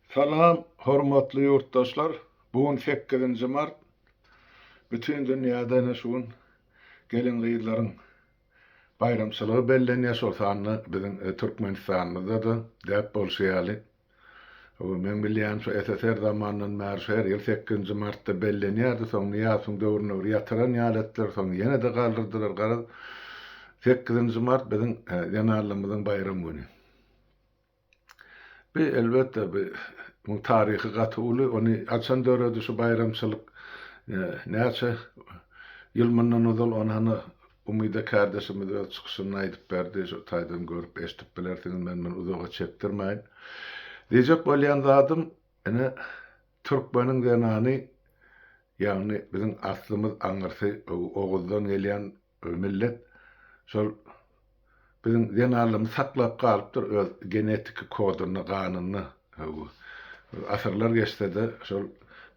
Salam hormatly ýurtdaşlar! Bu gün sekizinji mart. Bütin dünýäde ine şu gün gelin-gyzlaryň baýramçylygy bellenýär, şol sanda biziň Türkmenistanymyzda-da däp bolşy ýaly. Meň bilýänim şu SSR zamanyndan bäri şu her ýyl sekizinji martda bellenýärdi, soň Nyýazowyň döwründe bir ýatyran ýaly etdiler, soň ýene-de galdyrdylar, garaz sekizinji mart biziň zenanlarymyzyň baýram güni. Bi, elbetde, bi muň taryhy gaty uly, ony haçan döredi şu baýramçylyk, näçe ýyl mundan ozal, ony hany Umyda kärdeşimiz öz çykyşynda aýdyp berdi, şo taýdan görüp, eşidip bilersiňiz, men muny uzaga çekdirmäýin. Diýjek bolýan zadym, ine, türkmeniň zenany, ýagny biziň aslymyz aňyrsy oguzdan gelýän Millet şol biziň zenanlarymyz saklap galypdyr öz genetiki kodunda ganynda asyrlar geçsede şol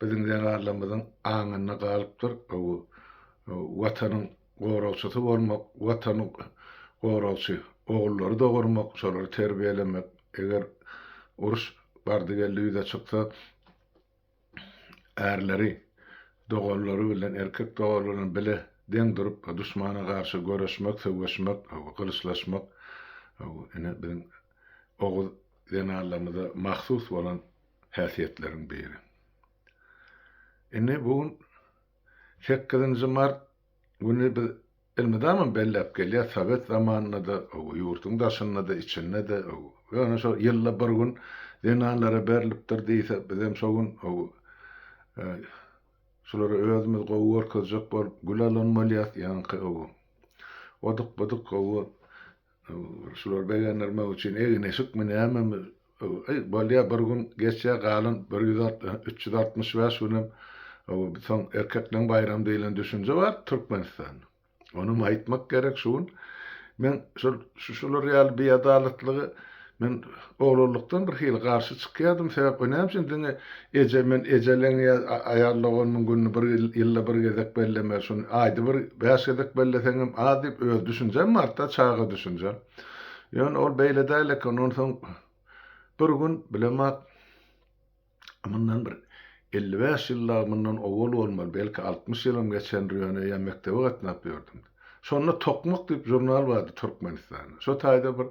biziň zenanlarymyzyň aňynda galypdyr watanyň goragçysy bolmak watanyň goragçy ogullary dogurmak şolary terbiýelemek eger uruş bardy geldi ýüze çyksa ärleri doganlary bilen, erkek doganlary bilen bile deň durup, duşmana garşy göreşmek, söweşmek, gylyçlaşmak, ine, biziň oguz zenanlarymyza mahsus bolan häsiýetleriň biri. Indi bu gün sekizinji mart güni biz Elmydamam belläp gelýär, sowet zamanynda-da, ýurduň daşynda-da, içinde-de, ýöne şo ýylda bir gün zenanlara berlipdir diýse, bizem şo gün şulara özümizi gowy görkezjek bolup gül alan bolýas, ýaňky oduk-buduk Şulary begendirmek üçin egin-eşikmi, nämemi, eý, bolýa, bir gün geçýär, galan bir ýüz 365 günem, soň erkekleň baýramy diýlen düşünje bar Türkmenistanda. Onam aýtmak gerek şu gün. Men şol şular ýaly biadalatlygy men oglanlykdan bir hili garşy çykýardym, sebäp o näme üçin diňe eje men ejeleň ýa aýal doganymyň gününi bir ýylda bir gezek bellemeli, şony aýda bir bäş gezek belleseňem az diýip öz düşünjem barda, çaga düşünjem. Ýöne ol beýle däl eken, onsoň bir gün bilemok Mundan bir 55 ýyl dagy mundan owal bolmaly, belki 60 ýylam geçendir, ýöne eýýäm mekdebe gatnap ýördüm. Şonda Tokmak diýip žurnal bardy Türkmenistanda. Şo taýda bir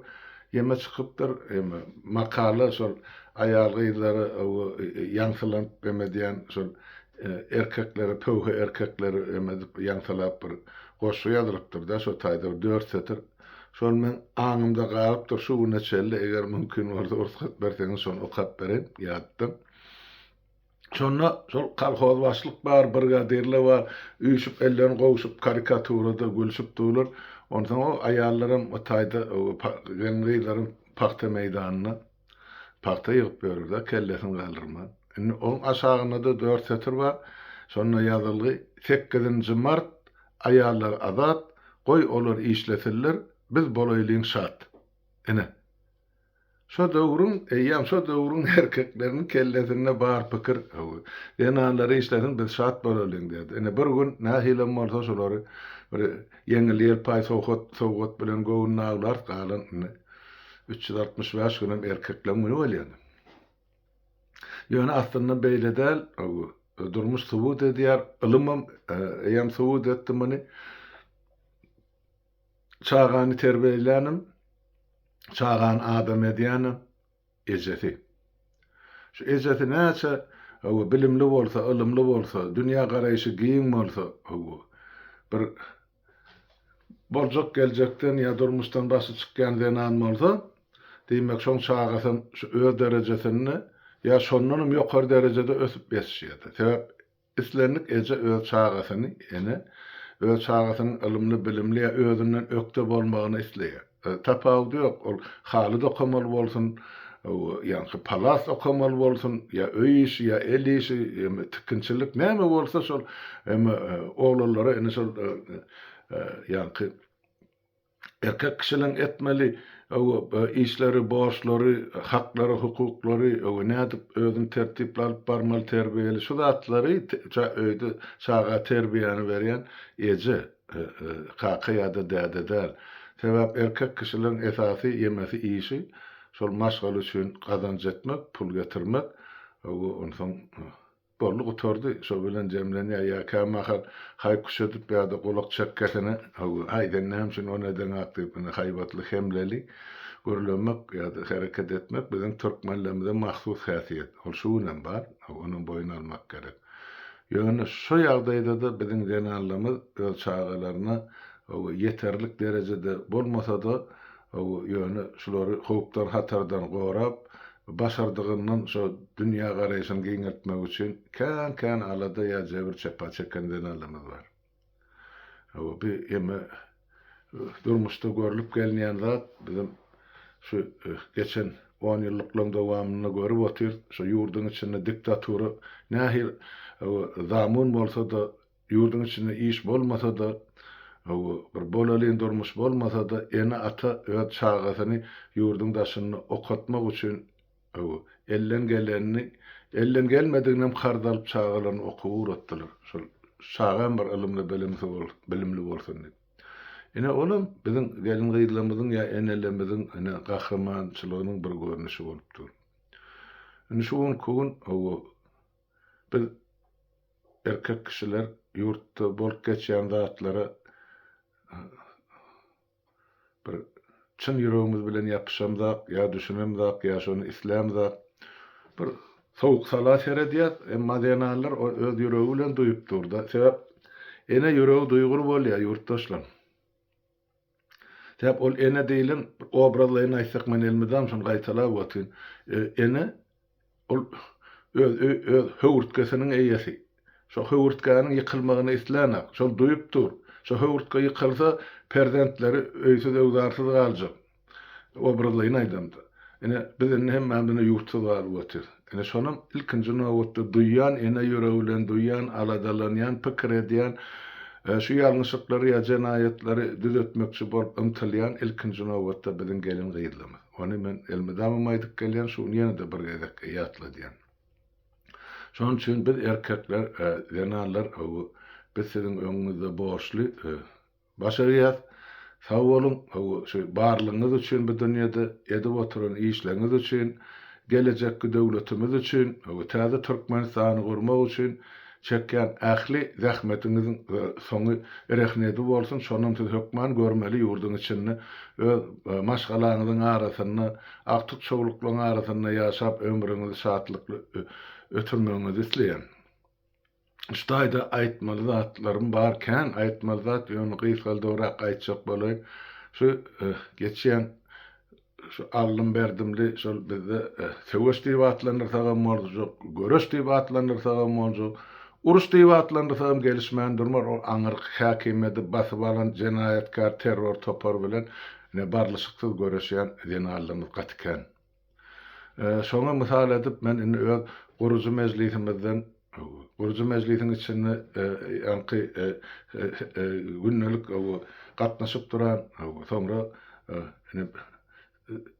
ýeme çykypdyr, ýeme makala şol aýal-gyzlara ýaňsylanyp eme edýän şol erkeklere, pöwhe erkekleri eme edip ýaňsylap bir goşgy ýazylypdyr-da şo taýda bir dört setir. Şol meň aňymda galypdyr şu güne çenli, eger mümkin bolsa rugsat berseňiz şony okap bereýin, ýatdan. Şonda şol kolhoz başlyk bar, brigadirler bar, üýşüp ellerini gowşup karikaturada gülşüp durlar. Onsoň o aýallaram o taýda gelin-gyzlaram pagta meýdanynda pagta ýygyp ýörür-de, kellesini galdyrman. Indi oň aşagynda-da dört setir bar. Şonda ýazylgy, Sekizinji mart Aýallar azat, goý olar işlesinler, biz bolaýlyň şat. Ine. Şo döwrüň, eýýäm şo döwrüň erkekleriniň kellesinde bar pikir, zenanlar işlesin, biz şat bolalyň diýerdi. Ine, bir gün nähilem bolsa şolary bir ýeňil-ýelpaý sowgat, sowgat bilen göwnüni awlarys, galan indi 365 günem erkekleň güni bolýar. Ýöne aslynda beýle däl, durmuş subut edýär, ylymam eýýäm subut etdi muny. Çagany terbiýelänem, çagany adam edýänem ejesi. Şu ejesi näçe bilimli bolsa, ylymly bolsa, dünýä garaýşy giň bolsa, bir Boljak geljekden ýa durmuşdan başy çykýan zenan bolsa, diýmek şoň çagasam şu öz derejesinde ýa şondanam ýokary derejede ösüp ýetişýärdi. Sebäp islendik eje öz çagasyny, ene, öz çagasynyň ylymly, bilimli ýa özünden ökde bolmagyny isleýär. Tapawudy ýok, ol haly dokamaly bolsun, ýaňky palas okamaly bolsun, ýa öý işi, ýa el işi, ýa tikinçilik, näme bolsa şol oglanlara ine şol ýaňky erkek kişileň etmeli işleri, borçlary, haklary, hukuklary, nädip özüni tertipli alyp barmaly, terbiýeli, şu zatlary öýde çaga terbiýäni berýän eje. Kaka ýa-da däde däl. Sebäp erkek kişileriň esasy ýemesi işi şol maşgala üçin gazanç etmek, pul getirmek. Onsoň Boldy gutardy, şo bilen jemlenýär, ýa kämahal haý-küş edip ýa-da gulak çekgesine, haý, sen näme üçin ony edeňak diýip, ine, haýbatly hemleli gürlemek ýa-da hereket etmek biziň türkmenlerimize mahsus häsiýet. Ol şu günem bar, onam boýun almak gerek. Ýöne şo ýagdaýda-da biziň zenanlarymyz öz çagalaryna ýeterlik derejede bolmasa-da, ýöne şulary howpdan-hatardan gorap, Başardygyndan şo dünýä garaýşyny giňeltmek üçin kän-kän alada ýa jebir-jepa çeken zenanlarymyz bar. Hawa, bi hemme durmuşda görlüp gelinýän zat, bizem şu geçen onýyllyklaryň dowamynda görüp otyrys, şo ýurduň içinde diktatura nähili zamun bolsa-da, ýurduň içinde iş bolmasa-da, hawa, bir bolelin durmuş bolmasa-da, ene-ata öz çagasyny ýurduň daşynda okatmak üçin, hawa, elden gelenini, elden gelmediginem karz alyp çagalaryny okuwa ugratdylar. Şol çagam bir ylymly bilimsi bilimli bolsun diýip. Ine, olam biziň gelin-gyzlarymyzyň ýa enelerimiziň ine gahrymançylygynyň bir görnüşi bolup dur. Indi şu günki gün, hawa, biz Erkek kişiler ýurtda bolup geçýän zatlara bir çyn ýüregimiz bilen ýapyşamzak, ýa düşünemzak, ýa şony islämzak. Bir sowuk-sala seredýäs, emma zenanlar öz ýüregi bilen duýup dur-da. Sebäp ene ýüregi duýgur bolýar ýurtdaşlar. Sebäp ol ene diýlen obrazlaýyn aýtsak men elmydam şony gaýtalap otyryn. Ene ol öz öz höwürtgesiniň eýesi. Şo höwürtgäniň ýykylmagyny islänok. Şol duýup dur. Şo höwürtge ýykylsa perzentleri öýsüz-öwzarsyz galjak. Obrazlaýyn aýdamda. Ine, biz indi hemmämiz ine ýurtsyz galyp otyrys. Ine, şonam ilkinji nobatda duýýan, ene ýüregi bilen duýýan, aladalanýan, pikir edýän, şu ýalňyşlyklary ýa jenaýatlary düzetmekçi bolup ymtylýan ilkinji nobatda biziň gelin-gyzlarymyz. Ony men elmydamam aýdyp gelýän, şu gün ýene-de bir gezek ýatladýan. Şonuň üçin biz erkekler, zenanlar, biz siziň öňüňizde borçly. Başarýas. Sag boluň, şu barlygyňyz üçin bu dünýede, edip oturan işleriňiz üçin, gelejekki döwletimiz üçin, täze Türkmenistany gurmak üçin çekýän ähli zähmetiňiziň soňy rehnedi bolsun, şonam siz hökman görmeli ýurduň içinde, öz maşgalaňyzyň arasynda, agtyk-çowluklaryň arasynda ýaşap ömrüňizi şatlykly ötürmegiňizi isleýän. Şu taýda aýtmaly zatlarym bar kän aýtmaly zat ýöne gysgaldybrak aýtjak bolaýyn. Şu geçýän şu aldym berdimli şol bizde söweş diýip atlandyrsagam boljak, göreş diýip atlandyrsagam boljak, uruş diýip atlandyrsagam gelişmän durmar ol aňyrky häkimiýeti basyp alan jenaýatkär terror topary bilen ine barlyşyksyz göreşýän zenanlarymyz gaty kän. Şoňa mysal edip, men indi öz gurujy mejlisimizden, gurujy mejlisiň içinde ýaňky gündelik gatnaşyp duran, soňra indi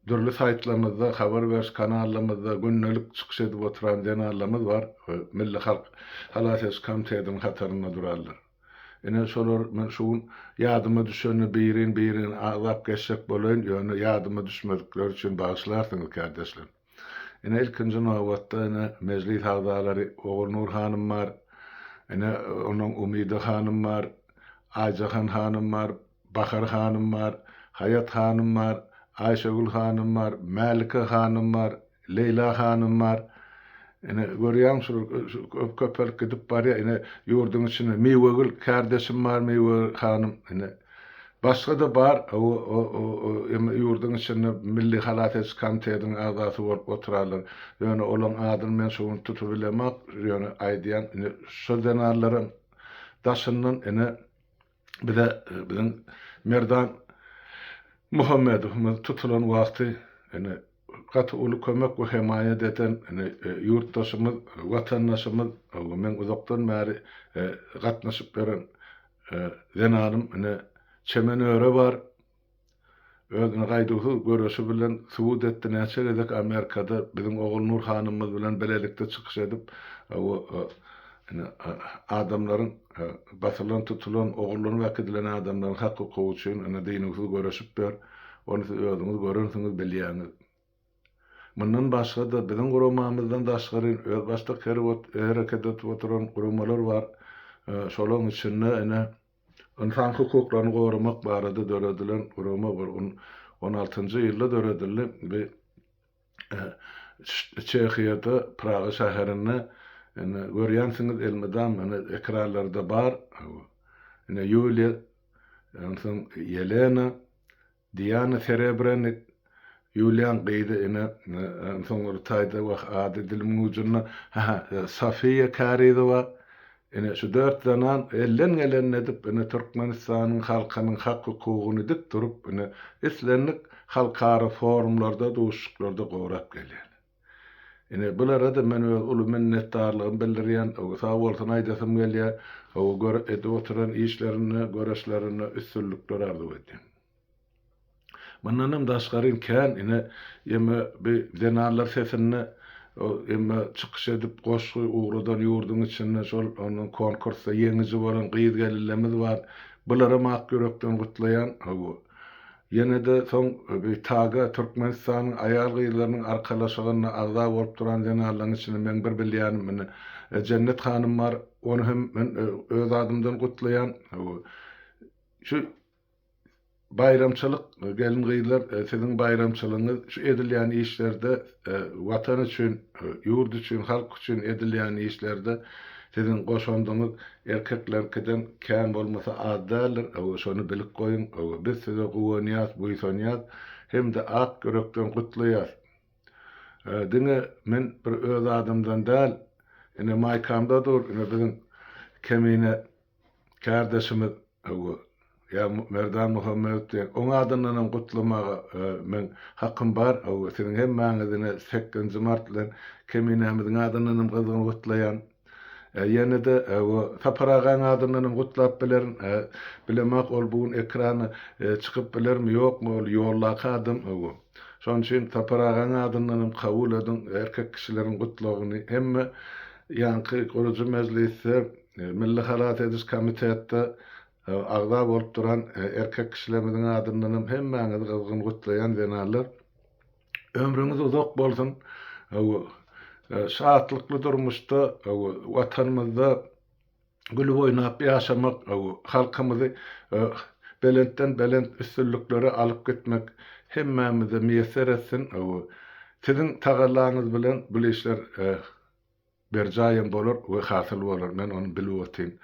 dürli saýtlarymyzda, habar beriş kanallarymyzda gündelik çykyş edip oturan zenanlarymyz bar, Milli halk halas ediş komitetiniň hatarynda duranlar. Ine şolar men şu gün ýadyma düşeni birin birin agzap geçjek bolaýyn ýöne ýadyma düşmedikler üçin bagyşlarsyňyz kärdeşler. Ine ilkinji nobatda ine mejlis agzalary Ogulnur hanym bar, ine onuň Umyda hanym bar, Aýjahan hanym bar, Bahar hanym bar, Haýat hanym bar, Aýşegül hanym bar, Mälike hanym bar, Leýla hanym bar. Ine, görýäňmi, şu köp köpelip gidip barýar. Ine, ýurduň içinde Miwegül kärdeşim bar, Miwegül hanym. Ine, başga-da bar. O ýurduň içinde Milli halas ediş komitetiniň agzasy bolup oturarlar. Ýöne olaň adyny men şu gün tutubilemok. Ýöne aýdýan, ine, şo zenanlaram daşyndan, ine, bize biziň Merdan Muhammedowymyz tutulan wagty ine gaty uly kömek we hemaýat eden ine ýurtdaşymyz, watandaşymyz we meň uzakdan bäri gatnaşyp ýören zenanym ine Çemen Öre bar. Özüni gaýduwsyz göreşi bilen subut etdi näçe gezek Amerikada biziň Ogulnur hanymyz bilen bilelikde çykyş edip ine adamlaryň basylan tutulan ogurlanyp äkidilen adamlaryň hak hukugy üçin ine dynuwsyz göreşip ýör ony siz özüňiz görensiňiz bilýäňiz. Mundan başga-da biziň guramamyzdan daşgary özbaşdak hereket edip oturan guramalar bar. Şolaryň içinde ine ynsan hukuklaryny goramak barada döredilen gurama bir on altynjy ýylda döredildi. Bu Çehiýada Praga şäherinde ine görýänsiňiz elmydam ine ekranlarda bar. Ine Ýuliýa onsoň Ýelena Diana Serebrennik, Ýuliýaň gyzy ine, onsoň bir taýda wah ady dilimiň ujunda, hä, Sofiýa Kärizowa, ine şu dört zenan elden gelenini edip ine Türkmenistanyň halkynyň hak-hukugyny dik durup ine islendik halkara forumlarda, duşuşyklarda gorap gelýärler. Ine bulara-da men öz uly minnetdarlygymy bildirýän, sag bolsun aýdasym gelýär, gör edip oturan işlerinde, göreşlerinde üstünlikler arzuw edýän. Mundanam daşgaryn kän ine emme bi zenanlar sesinde emme çykyş edip goşgy ugradan ýurduň içinde şol ondan konkursda ýeňiji bolan gyz-gelinlerimiz bar. Bularam ak ýürekden gutlaýan. Ýene-de soň TAG-a, Türkmenistanyň aýal-gyzlarynyň arkalaşygyna agza bolup duran zenanlaryň içinde meň bir bilýänim ine Jennet hanym bar. Ony hem men öz adymdan gutlaýan. Şu baýramçylyk gelin-gyzlar siziň baýramçylygyňyz şu edilýän işlerde Watan üçin, ýurt üçin, halk üçin edilýän işlerde siziň goşandyňyz erkekleriňkiden kän bolmasa az däldir, hawa, şony bilip goýuň, hawa, biz size guwanýas, buýsanýas hem-de ak ýürekden gutlaýas. Diňe men bir öz adymdan däl, ine maýkamda dur, ine biziň Kemine kärdeşimiz, hawa, ýa Merdan Muhammedow diýen, oň adyndanam gutlamaga meň hakym bar, hawa, siziň hemmäňizi ine sekizinji mart bilen Keminämiziň adyndanam gyzgyn gutlaýan. Ýene-de, hawa, Sapar agaň adyndanam gutlap bilerin. Bilemok, ol bu gün ekrana çykyp bilermi, ýokmy, ol ýoldaky adam, hawa. Şonuň üçin Sapar agaň adyndanam kabul ediň erkek kişileriň gutlagyny. Hemme ýaňky gurujy mejlisde, Milli halas ediş komitetde agza bolup duran erkek kişilerimiziň adyndanam hemmäňizi gyzgyn gutlaýan zenanlar. Ömrüňiz uzak bolsun. Şatlykly durmuşda Watanymyzda gülüp oýnap ýaşamak, halkymyzy belentden belent üstünliklere alyp gitmek hemmämize miýesser etsin. Siziň tagallaňyz bilen bul işler Berjaýam bolar we hasyl bolar, men ony bilip otyryn.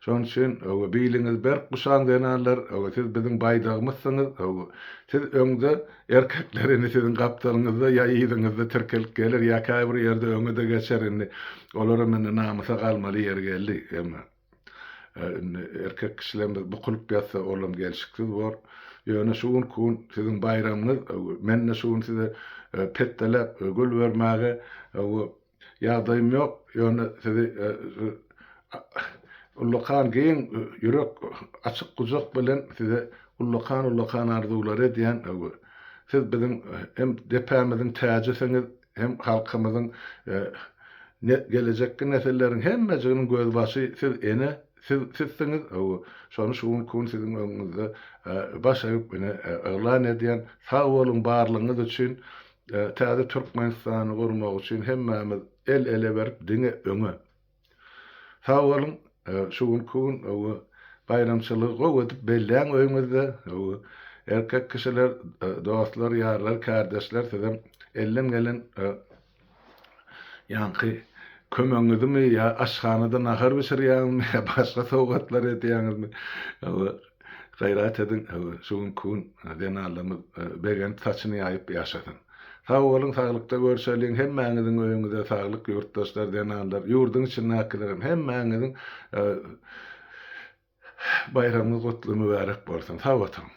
Şonuň üçin, hawa, biliňizi berk guşaň, zenanlar, hawa, siz biziň baýdagymyzsyňyz, hawa, siz öňde, erkekler indi siziň gapdalyňyzda ýa yzyňyzda tirkelip geler, ýa käbir ýerde öňe-de geçer indi, olaram indi namysa galmaly ýeri geldi, emma indi erkek kişilerimiz bukulyp ýatsa, olam gelşiksiz bor. Ýöne şu günki gün siziň baýramyňyz, hawa, men-de şu gün size petdeläp gül bermäge, hawa, Ýagdaýym ýok, ýöne sizi ullakan giň ýürek, açyk gujak bilen size ullakan-ullakan arzuwlary edýän. Siz biziň hem depämiziň täjisiňiz, hem halkymyzyň gelejekki nesilleriň hemmejiginiň gözbaşy siz ene, siz sizsiňiz. Şony şu günki gün siziň öňüňizde baş egip ine yglan edýän. Sag boluň barlygyňyz üçin. Täze Türkmenistany gurmak üçin hemmämiz el-ele berip diňe öňe. Sag boluň, şu günki gün baýramçylygy gowy edip belläň öýüňizde. Erkek kişiler, dostlar, ýarlar, kärdeşler sizem elden gelen ýaňky kömegiňizimi ýa aşhanada nahar bişirýäňizmi ýa başga sowgatlar edýäňizmi gaýrat ediň şu günki gün zenanlarymyz begenip saçyny ýaýyp ýaşasyn. Sag boluň saglykda görşeliň hemmäňiziň öýüňize saglyk ýurtdaşlar zenanlar ýurduň içindäkilerem hemmäňiziň baýramyňyz gutly mübärek bolsun sag oturyň.